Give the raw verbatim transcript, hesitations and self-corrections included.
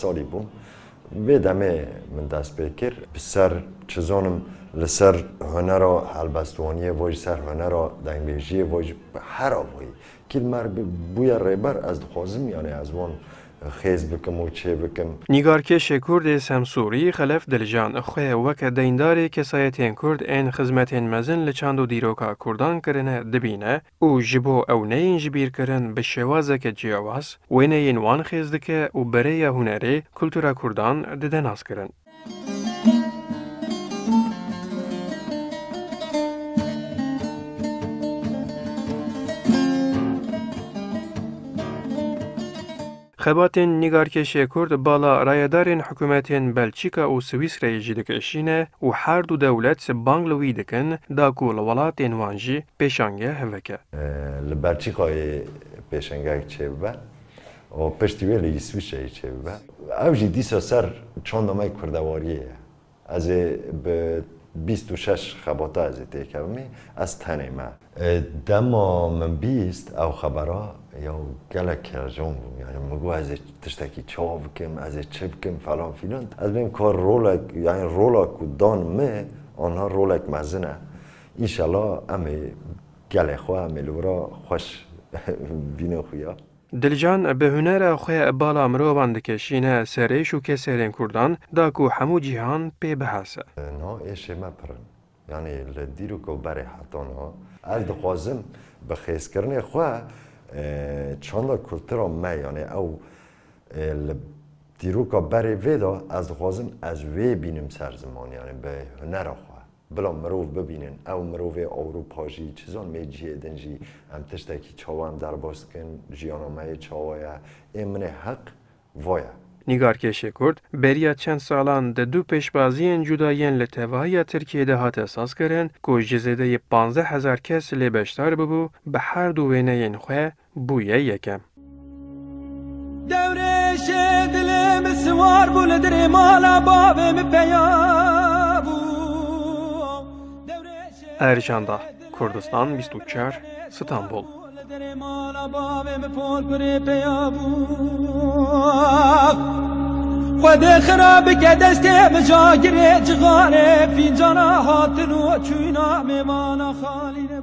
Salî bûm. Vê demê min dest pê kir. Bi ser, çi zanim, li ser hunera helbestvaniyê vay, ser hunera dengbêjiyê vay, hera vay. Kî li me re bi-, bûye rêber, ez dixwazim, yani ez wan xêz bikim û çê bikim. Nîgarkêşê Kurd ê Semsûrî Xelef Dilcan xwe weke deyndarê kesayetên Kurd ên xizmetên mezin li çand û dîroka Kurdan kirine dibîne û ji bo ew neyên ji bîr kirin bi şêwazeke ciyawaz, wêneyên wan xêz dike û bi rêya hunerê kultura Kurdan dide naskirin. Xebatên nîgarkêşê Kurd bala rayedarên hikûmetên Belçîka û Swîsreyê jî dikişîne û her du dewlet bang li wî dikin da ku li welatên wan jî pêşangeh veke. Li Belçîkayê pêşengehek çêbibe û piştî wê li Îswîçreyê çêbibe. Ew jî dîsa ser çanda me kurdewariyê ye. Ez ê bi bîst û şeş xebata ez ê têkevimê, ez tenê me. E, dema min bîst ew xebera, ya gelek kelejon bûm. Yani min got ez ê tiştekî çawa bikim, ez ê çi bikim falan filan. Ez bêm ka rolek, yani rola ku dan min, anha rolek mezin e. Înşallah em ê gelê xwe, em ê li wira xweş bînin xuya. Dilcan bi hunera xwe bala mirovan dikişîne ser êş û kesêrên Kurdan, da ku hemû cîhan pê bihese. Niha êşê me pir in. Yanî li dîroka û berê heta niha. Ez dixwazim bi xêzkirinê xwe, e, çanda kultura me, yanî ew, e, li dîroka berê vê de ez dixwazim ez wê bînim ser ziman, yanî bi hunera xwe. Bila mirov bibînin, ew mirovê Ewropa jî, çi zanim ê cihê din jî, em tiştekî çawa em derbas dikin, jiyana me yê çawa ye, ê min ê heq va ye. Nîgarkêşê Kurd beriya çend salan di du pêşbaziyên cuda yên li tevahiya Tirkiyê de hate sazkirin ku ji zêdeyî panzdeh hezar kes lê beşdar bibû, bi her du wêneyên xwe bûye yekem. Dewrêşê dilê min siwar bû, li dirê mala bavê min peya bû. Dewrêşê Ercan Dağ, Kurdistan bîst û çar, Stenbol. Li dirê mala bavê min porkurê peya bû. Xwedê xira bike destê min cagirê cixarê, fîncana hatin û çûyna mêvana xalî.